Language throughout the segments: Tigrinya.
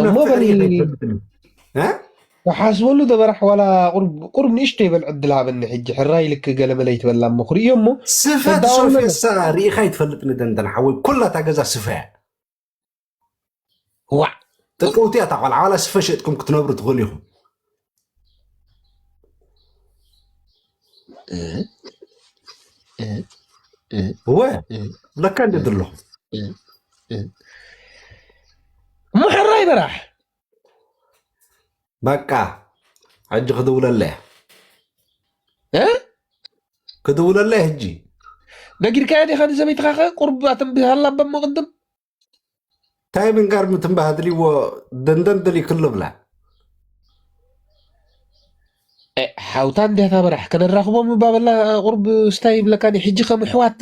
እሞ በል፣ ተሓስበሉ ዶ በራሕ፣ ዋላ ቁርብ ቁርብ ንእሽቶ ይበል ዕድል ሃበኒ። ሕጂ ሕራይ ልክ ገለ መለ ይትበላ እሞ ክርእዮ እሞ ስፈ ተዳውሎ ተሶፍየሳ ርኢኻ ይትፈልጥ ንደንደን ሓወይ፣ ኩላ እታ ገዛ ስፈ እያ። ዋዕ። ጥቅውቲ እያ እታ ቆልዓ፣ ዋላ ስፈ ሸጥኩም ክትነብሩ ትኽእሉ ኢኹም። እ፣ እ፣ እ፣ እወ፣ እ፣ ለካ እንደ እ፣ ዘለኹም። እ፣ እ። እሞ ሕራይ በራሕ። በቃ፣ ሕጂ ክድውለለ እየ። እ? ክድውለለ እየ ሕጂ። ነጊርካያ ዲኻ ንሰበይትኻ ኸ ቁርብ ኣተንብሃላ በሞ ቅድም? እንታይ ምንጋር ምትንባህ ኣድልይዎ፣ ደንደን ደልዩ ክልብላ። እ፣ ሓውታ እንዲያ ታበራሕ፣ ከነራኽቦም እባ በላ ቁርብ ስታይ ይብለካኒ። ሕጂ ከም ኣሕዋት፣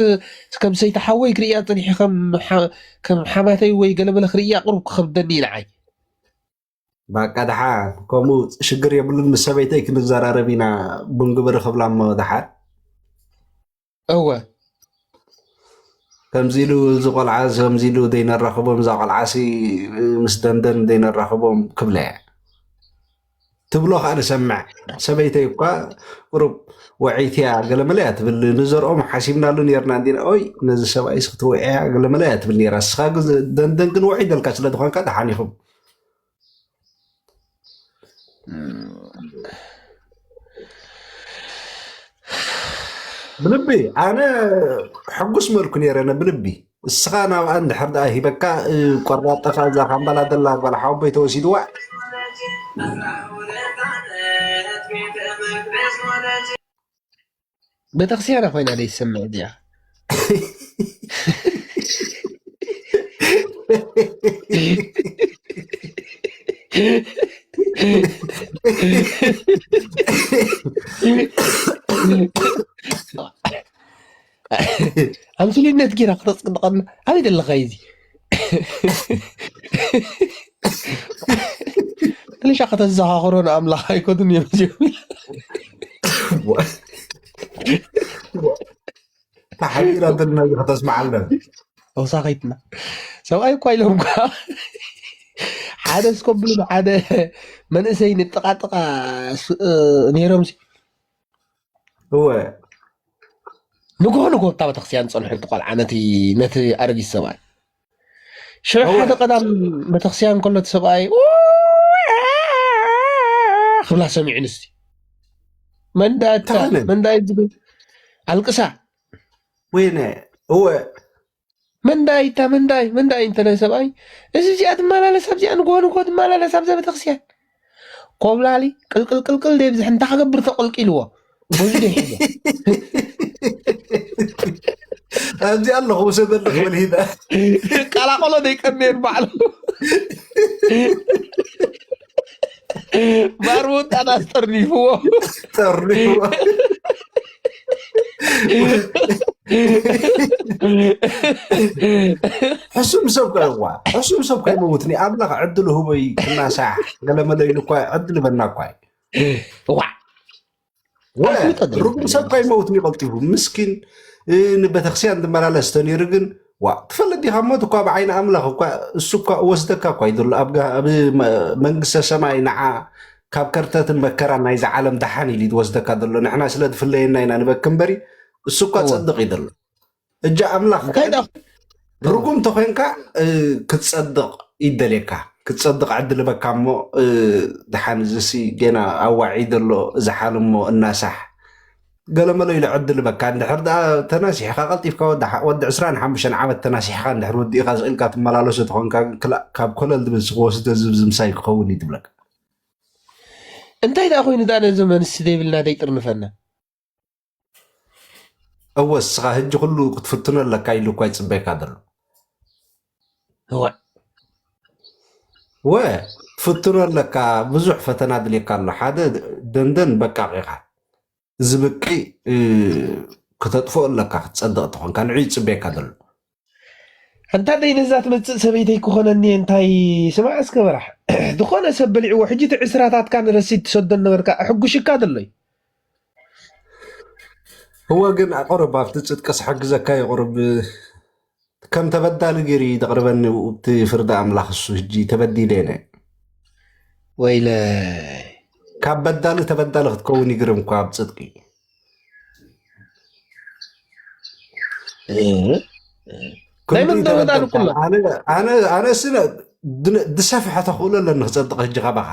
ከም ሰይቲ ሓወይ ክርእያ ጸኒሐ፣ ከም ሓ-፣ ከም ሓማተይ ወይ ገለመለ ክርእያ ቁርብ ክኸብደኒ እዩ ንዓይ። በቃ ደሓን፣ ከምኡ ሽግር የብሉን፣ ምስ ሰበይተይ ክንዘራረብ ኢና፣ ቡን ግበሪ ክብላ እሞ ደሓን። እወ። ከምዚ ኢሉ እዚ ቆልዓ፣ ከምዚ ኢሉ ዘይነራኽቦም፣ እዛ ቆልዓሲ ምስ ደንደን ዘይነራኽቦም ክብላ እየ። ትብሎ ከኣ ንሰምዕ። ሰበይተይ እኳ ቁሩብ ወዒት እያ፣ ገለመለ እያ ትብል። ንዘርኦም ሓሲብናሉ ኔርና እንዲና፣ ኦይ፣ ነዚ ሰብኣይስ ክትውዕያ ገለመለ እያ ትብል ኔራ። ንስኻ ግን ደንደን ግን ወዒ ደልካ ስለ ዝኾንካ ደሓን ኢኹም። ብልቢ ኣነ ሕጉስ መልኩ ነይረ፣ ነ ብልቢ። እስኻ ናብኣ እንድሕር ደኣ ሂበካ፣ እ፣ ቆራጠኻ እዛ ካምባላ ደላ ጓል ሓወቦይ ተወሲድዋ። ቤተክርስቲያና ኮይና ደይ ትሰምዕ እዚኣ። ኣምስሊነት ጌራ ከተጽድቐና ኣበይ ዘለኻ እዩ እዚ? ክልሻ ከተዘኻኽሮ ንኣምላኽ ኣይኮኑን እዮም እዚኦም። ተሓቢራ ደልና ከተስምዓልና። ተወሳኺትና ሰብኣይ እኳ ኢሎም እኳ ሓደ እስከብሉ ሓደ መንእሰይ ንጥቓጥቓ ስ-፣ እ፣ ነይሮም ሲ-፣ እወ። ንግሆ ንግሆ ኣብታ ቤተክርስትያን ዝጸንሑ እቲ ቆልዓ ነቲ፣ ነቲ ኣረጊት ሰብኣይ። ሽዑ እወ። ሓደ ቀዳም ቤተክርስትያን ከሎ እቲ ሰብኣይ ክብላ ሰሚዑ ንስቲ። መንዳ እታ፣ ተኸነ። መንዳ እዩ ዝብል። ኣልቅሳ። ወይነ፣ እወ። መንዳይ እታ መንዳይ፣ መንዳይ እንተለ ሰብኣይ፣ እዚ እዚኣ ትመላለስ፣ ኣብዚኣ ንግሆ ንግሆ ትመላለስ፣ ኣብዛ ቤተክርስትያን። ኮብላሊ፣ ቅልቅል ቅልቅል ደይ ብዝሕ፣ እንታይ ክገብር ተቐልቂልዎ? በዚ ደይ ሒዞ። ኣብዚ ኣለኹ፣ ውሰደኒ ክብል ሂዳ። ቀላቐሎ ደይ ቀንየን ባዕሉ። ባርሙጣ ናስ ጠርኒፍዎ። ጠርኒፍዎ። ሕሱም ሰብ ከ-፣ እዋ፣ ሕሱም ሰብ ከይመውትኒ ኣምላኽ ዕድሉ ህቦይ ክናሳሕ ገለመለ ኢሉ እኳ ዕድል በና እኳ እዩ። እዋ። ወ-፣ ኣፍልጦ ደለካ ርጉም ሰብ እያ። ከይመውትኒ ቀልጢፉ ምስኪን፣ እ፣ ንቤተክርስትያን ዝመላለስ ተነይሩ ግን፣ ዋ፣ ትፈልጥ ዲኻ እሞ እኳ ብዓይኒ ኣምላኽ እኳ እሱ እኳ ወስደካ እኳ እዩ ዘሎ። ኣብ ጋ-፣ ኣብ መ-፣ መንግስተ ሰማይ ንዓ ካብ ከርተትን መከራን ናይዛ ዓለም ደሓን ኢሉ እዩ ዝወስደካ ዘሎ። ንሕና ስለ ዝፍለየና ኢና ንበኪ እምበሪ፣ እሱ እኳ እወ። ጸድቕ እዩ ዘሎ። እጃ ኣምላኽ እንታይ ደኣ? ርጉም ተኾይንካ፣ እ፣ ክትጸድቕ ይደልየካ። ክትጸድቕ ዕድል በካ እሞ፣ እ፣ ደሓን እዚሲ ጌና ኣዋዒ ዘሎ እዚ ሓል እሞ እናሳሕ። ገለመሎ ኢሉ ዕድል በካ። እንድሕር ደኣ ተናሲሕካ ቀልጢፍካ ወዲ ሓ-፣ ወዲ ዕስራን ሓሙሽተን ዓመት ተናሲሕካ እንድሕር ወዲእካ ዝቕኢልካ ትመላለሶ ተኾንካ ግን ክላእ ካብ ኮለል ዝብል ስኽ ወስደ ዝብዚ ምሳይ ክኸውን እዩ ትብለካ። እንታይ ደኣ ኮይኑ ደኣ ነዚ መንሲ ዘይብልና ደይጥርንፈና? እወ፣ እስኻ ህጂ ኩሉ ክትፍትኖ ኣለካ ኢሉ እኳ ይጽበየካ ዘሎ። እወ። እወ፣ ትፍትኖ ኣለካ፣ ብዙሕ ፈተና ድልየካ ኣሎ። ሓደ ደንደን በቃቕ ኢኻ። እዚ ብቂ፣ እ፣ ክተጥፍኦ ኣለካ፣ ክትጸድቕ ተኾንካ፣ ንዑ ይጽበየካ ዘሎ። ኣንታ ደይ ነዛ ትመጽእ ሰበይተይ ክኾነኒ እንታይ ስማዕ እስከ በራሕ። ዝኾነ ሰብ በሊዕዎ፣ ሕጂ እቲ ዕስራታትካ ንረሲድ ትሰዶ ነበርካ፣ ኣሕጉሽካ ደሎይ። እወ፣ ግን ኣቕርብ፣ ኣብቲ ጽድቅስ ሕግዘካ እዩ፣ ቁሩብ ከም ተበዳሊ ገይሩ እዩ ዘቕርበኒ፣ እቲ ፍርዲ ኣምላኽ እሱ፣ ሕጂ ተበዲለ እየ። ወይለይ። ካብ በዳሊ ተበዳሊ ክትከውን ይግርም እኳ ኣብ ጽድቂ። እ? ናይ መን ክንዲ ተበዳሊ ተበደልካ? ኩላ? ኣነ፣ ኣነ፣ ኣነ ስለ ድነ-፣ ድሰፍሐ ተኽእሎ ኣለኒ ክጸድቕ ሕጂ ካባኻ።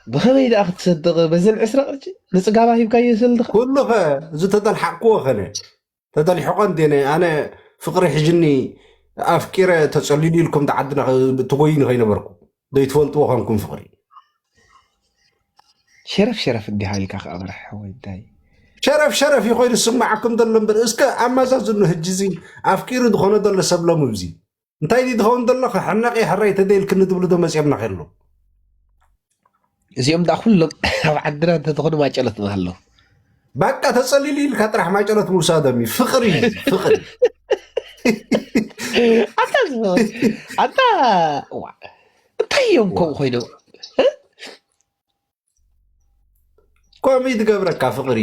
ብኸመይ ደኣ ክትሰድቕ? በዘን ዕስራ ቅርሺ ንጽጋባ ሂብካዮ ስል ድኻ? ኩሉ ኸ ዝተደልሓቅክዎ ኸነ? ተደልሕቆ እንዴ? ኣነ ፍቕሪ ሒዝኒ ኣፍቂረ ተጸሊሉ ኢልኩም ተዓድና ትጎይኑ ከይነበርኩ። ዘይትፈልጥዎ ኸንኩም ፍቕሪ። ሸረፍ ሸረፍ እንዲኻ ኢልካ ከኣ በራሕ ሓወይ እንታይ? ሸረፍ ሸረፍ እዩ ኮይኑ ዝስምዓኩም ዘሎ እምበር፣ እስከ ኣመዛዝኑ። ሕጂ እዚ ኣፍቂሩ ዝኾነ ዘሎ ሰብ ሎሚ እዚ እንታይ ድዩ ዝኸውን ዘሎ? ክሕነቕ እየ ሕራይ ተደይልክኒ ዝብሉ ዶ መጺኦምና ከሎ? እዚኦም ደኣ ኩሎም ኣብ ዓድና እንተትኾኑ ማጨሎት ምሃለዉ። ባቃ ተጸሊሉ ኢልካ ጥራሕ ማጨሎት ምውሳዶም እዩ። ፍቕሪ እዩ፣ ፍቕሪ። ኣታ ዝመ-፣ ኣታ፣ ዋ፣ እንታይ እዮም ከምኡ ኮይኖም? እ? ከምኡ እዩ ዝገብረካ ፍቕሪ።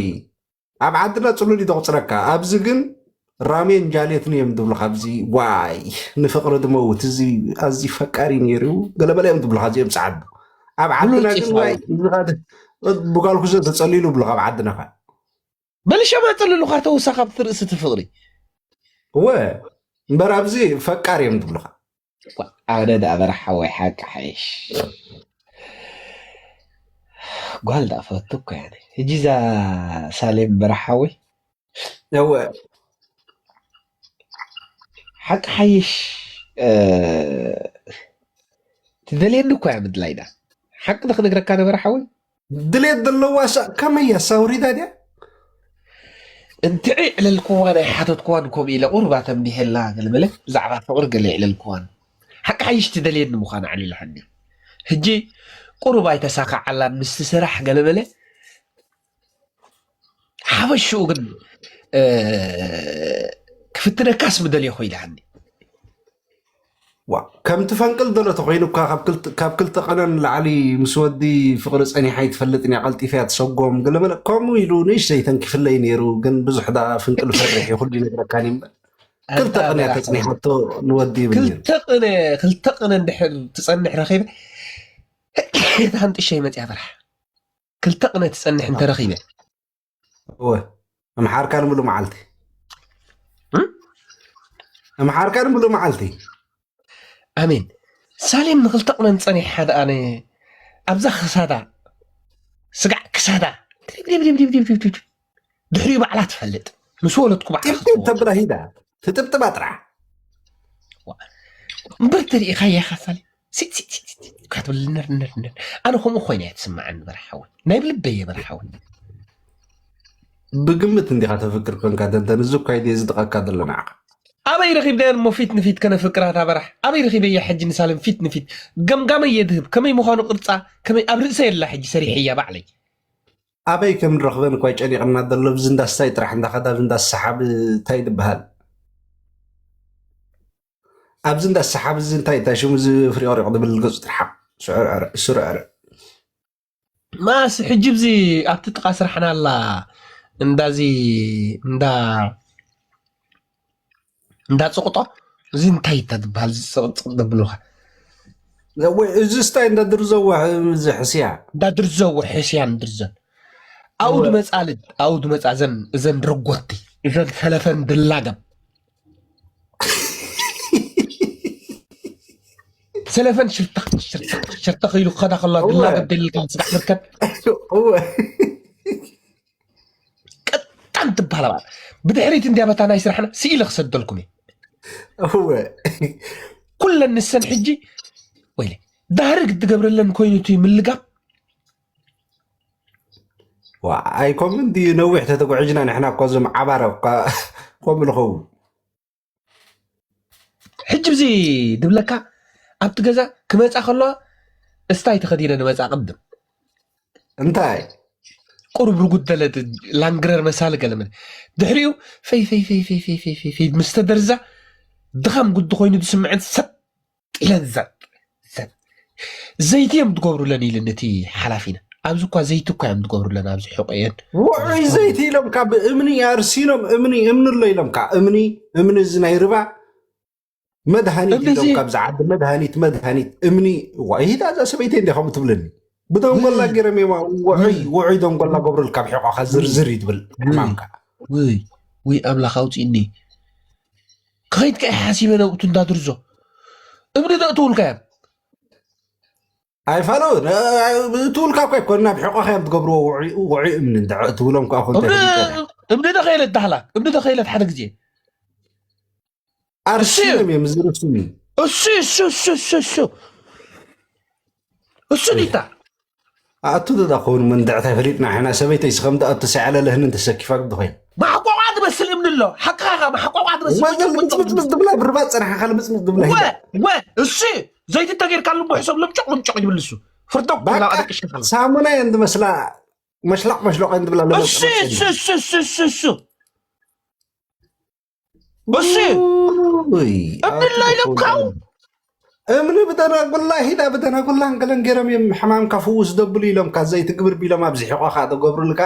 ኣብ ዓድና ጽሉል እዩ ዘቑጽረካ። ኣብዚ ግን ራሜን ጃሌትን እዮም ዝብሉኻ። ኣብዚ ዋይ ንፍቕሪ ዝመውት እዚ ኣዝዩ ፈቃሪ ነይሩ ገለመለ እዮም ዝብሉኻ። እዚኦም ጸዓዱ ኣብ ዓድና ብሉጽ ግን ዋይ ይኸውን። ንዝኻ ድ-፣ ብጓልኩ ዘ ተጸሊሉ ብሉኻ ኣብ ዓድና ኸ። በልሸማ ጸልሉኻ ተውሳኻ ኣብቲ ርእሲ እቲ ፍቕሪ። እወ እምበር ኣብዚ ፈቃሪ እዮም ዝብሉኻ። እኳ ኣነ ደኣ በራሕ ሓወይ ሓቂ ሓይሽ። ጓል ደኣ ፈቱ እኮ ያኔ። ሕጂ እዛ ሳሌም በራሕ ሓወይ። እወ። ሓቂ ሓይሽ፣ እ፣ ትደልየኒ እኮ እያ ምድላይና። ሓቂ ዶ ክነግረካ ነበረ ሓወይ? ድሌት ዘለዋ ሳ-፣ ከመይ እያ ሳውሪዳ ድያ? እንትዒ ዕለልክዋ ናይ ሓተትክዋን ከምኡ ኢለ ቁሩብ ኣተምቢሄላ ገለመለ ብዛዕባ ፍቕሪ ገለ ይዕለልክዋን። ሓቂ ሓይሽ ትደልየኒ ምዃና ኣዕሊላትኒ። ሕጂ ቁሩብ ኣይተሳኻዓላን ምስቲ ስራሕ ገለመለ። ሓበሽኡ ግን፣ እ፣ ክፍትነካስ ምደልየኹ ኢላትኒ። ዋ፣ ከምቲ ፈንቅል ዘሎ ተኾይኑ እኳ ካብ ክልተ፣ ካብ ክልተ ቀነ ንላዕሊ ምስ ወዲ ፍቕሪ ጸኒሓ ኣይትፈልጥን እያ፣ ቀልጢፈ እያ ትሰጎም ገለመለ ከምኡ ኢሉ ንእሽተይ ተንኪፍለይ ነይሩ፣ ግን ብዙሕ ደኣ ፍንቅል ፈርሕ እዩ፣ ኩሉ ይነግረካን እዩ እምበር። ክልተ ኣንታ ቀነ እያ በራሕ ተጽኒሓቶ ንወዲ ይብል ነይሩ። ክልተ ቀነ፣ ክልተ ቀነ እንድሕር ትጸንሕ ረኺበ፣ እታ ክንጥሸይ መጽያ በራሕ። ክልተ ቅነ ትጸንሕ እንተረኺበ። እወ፣ ኣምሓርካ ንምሉእ መዓልቲ። እም? ኣምሓርካ ንምሉእ መዓልቲ። ኣሜን። ሳሌም ንኽልተ ቅነ ንጸኒሕ ሓደ ኣነ ኣብዛ ክሳዳ፣ ስጋዕ ክሳዳ፣ ድሪብ፣ ድሪብ፣ ድሪብ፣ ድሪብ፣ ድሪብ፣ ድሪብ። ድሕሪኡ ባዕላ ትፈልጥ። ምስ ወለድኩ ባዕላ ጢብጢብ ክትፈልጥ። ተብላ ሂዳ፣ ትጥብጥባ ጥራሕ። ዋ። እምበር ተሪኢኻያ ኢኻ ሳሌም? ሲ፣ ሲ፣ ሲ፣ ሲ፣ ሲ፣ እኳ ትብል ነር፣ ነር፣ ነር። ኣነ ከምኡ ኮይነ እያ ትስምዓኒ በራሕ ሓወይ። ናይ ብልበይ እየ በራሕ ሓወይ። ብግምት እንዲኻ ተፍቅር ኮንካ ደንደን፣ እዚ እኳ እዩ ዝድቐካ ዘሎ ንዓኻ። ኣበይ ረኺብናየን እሞ ፊት ንፊት ከነፍቅራ እታ በራሕ? ኣበይ ረኺበያ ሕጂ ንሳሌም ፊት ንፊት? ገምጋመይ እየ ዝህብ። ከመይ ምዃኑ ቅርጻ፣ ከመይ ኣብ ርእሰይ ኣላ ሕጂ ሰሪሐያ ባዕለይ። ኣበይ ከም ንረኽበን እኳ ጨኒቕና ዘሎ፣ ኣብዚ እንዳ ስታይ ጥራሕ እንዳኸዳ፣ ኣብዚ እንዳ ሰሓብ እንታይ ዝበሃል? ኣብዚ እንዳ ሰሓብ እዚ እንታይ፣ እንታይ ሽሙ እዚ ፍሪቕሪቕ ዝብል ገጹ ጥራሕ? ስዑር ዕረ፣ ስሩዕ ዕረ። ማስ ሕጂ ኣብዚ ኣብቲ ጥቓ ስራሕና ኣላ፣ እንዳዚ፣ እንዳ፣ እንዳ ጽቕጦ፣ እዚ እንታይ እታ ትበሃል፣ እዚ ጽቕጽቕ ዘብሉኻ? ወይ እዚ ስታይ እንዳ ድርዘዎ፣ እዚ ሕስያ። እንዳ ድርዘዎ፣ ሕስያን ድርዘን። ኣብኡ እወ። ድመጻ ልድ፣ ኣብኡ ድመጻ እዘን፣ እዘን ረጎቲ፣ እዘን ሰለፈን ድላገብ። ሰለፈን ሽርተኽ፣ ሽርተኽ፣ ሽርተኽ ኢሉ ክኸዳ ከሎ እወ። ድላገብ ደልልካ ስጋዕ ምርከብ። እወ። ቀጣን ትበሃል ኣባል። ብድሕሪት እንድያ በታ ናይ ስራሕና ስኢለ ክሰደልኩም እየ። እወ። ኩለን ንሰን ሕጂ፣ ወይለ፣ ዳህርግ ትገብረለን ኮይኑ እቲ ምልጋብ። ዋ፣ ኣይ፣ ኮምን ድዩ ነዊሕ ተተጓዒዝና ንሕና እኮ እዞም ዓባረ እኳ ኮም ንኸውን። ሕጂ ብዚ ድብለካ ኣብቲ ገዛ ክመጻ ከለዋ እስታይ ተኸዲነ ንመጻ ቅድም። እንታይ? ቁሩብ ርጉድ ደለ ድ-፣ ላንግረር መሳሊ ገለመለ። ድሕሪኡ ፈይ፣ ፈይ፣ ፈይ፣ ፈይ፣ ፈይ፣ ፈይ፣ ፈይ፣ ፈይ ምስ ተደርዛ ድኻም ጉዲ ኮይኑ ዝስምዐን ሰብ ኢለን ዘጥ፣ ዘጥ። ዘይቲ እዮም ዝገብሩለን ኢሉ ነቲ ሓላፊና። ኣብዚ እኳ ዘይቲ እኳ እዮም ዝገብሩለን ኣብዚ ሕቆየን። ውዑይ ዘይቲ ኢሎም ካብ እምኒ ኣርሲኖም እምኒ፣ እምኒ ኣሎ ኢሎም ካብ እምኒ፣ እምኒ እዚ ናይ ርባ መድሃኒት ኢሎም ካብዚ ዓዲ መድሃኒት መድሃኒት እምኒ። ዋይ ሂዳ እዛ ሰበይቲ እንዲ ከምኡ ትብለኒ። ብደንጎላ ገይሮም የማ ውዑይ ውዑይ ደንጎላ ገብሩልካ ኣብ ሕቆኻ ዝርዝር እዩ ትብል ሕማምካ። ውይ ውይ ኣምላኽ ኣውፅእኒ። ክኸይድ ከ ሓሲበ ነብቱ እንዳድርዞ እምኒ ደእትውልካ እዮም። ኣይፋሎ ትውልካ እኮ ኣይኮን ናብ ሕቆኻ እዮም ትገብርዎ። ውዑይ እምኒ ትብሎም ከዓ እምኒ ደኸይለት ዳህላ እምኒ ደኸይለት ሓደ ግዜ ኣርሲ እዮም እዮም ዝርሱኒ። እሱ እሱ እሱ እሱ እሱ እሱ ዲታ ኣቱ ደዳ ኾኑ መንድዕታ ፈሊጥና ሕና ሰበይተይ ስኸም ደኣ ተሰዓለ ለህንን ተሰኪፋ ግዲ ኾይኑ ማሕቆቋ ትመስል እምኒ ኣሎ። ሓቅኻ ማሕቆቋ ትመስል ወዘል ምጽምጽምጽ ድብላ ብርባ ጸናሓ ካልምጽምጽ ድብላ ሂዳ ወ እሱ ዘይቲ ተገይርካ ልቦ ሕሰብ ልምጨቕ ልምጨቕ ይብል እሱ ፍርደቁ ላቐደቅሽ ሳሙና እየን ዝመስላ። መሽላቕ መሽሎቕ እየን ዝብላ እሱ እሱ እሱ እሱ እሱ እሱ እሱ እምኒ ኣሎ ኢሎምካው እምኒ ብደናጉላ ሂዳ ብደናጉላ እንከለን ገይሮም እዮም ሕማምካ ፍውስ ደብሉ ኢሎምካ። ዘይቲ ግብር ቢሎም ኣብዚ ሕቆኻ ተገብሩልካ።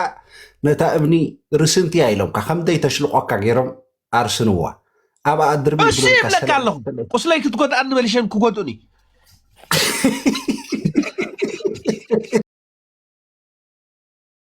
ነታ እምኒ ርስንትያ ኢሎምካ ከምደይ ተሽልቆካ ገይሮም ኣርስንዋ። ኣብኣ ድርቢ እሱ ይብለካ ኣለኹ። ቁስለይ ክትጎድኣኒ መሊሸን ክጎድኡኒ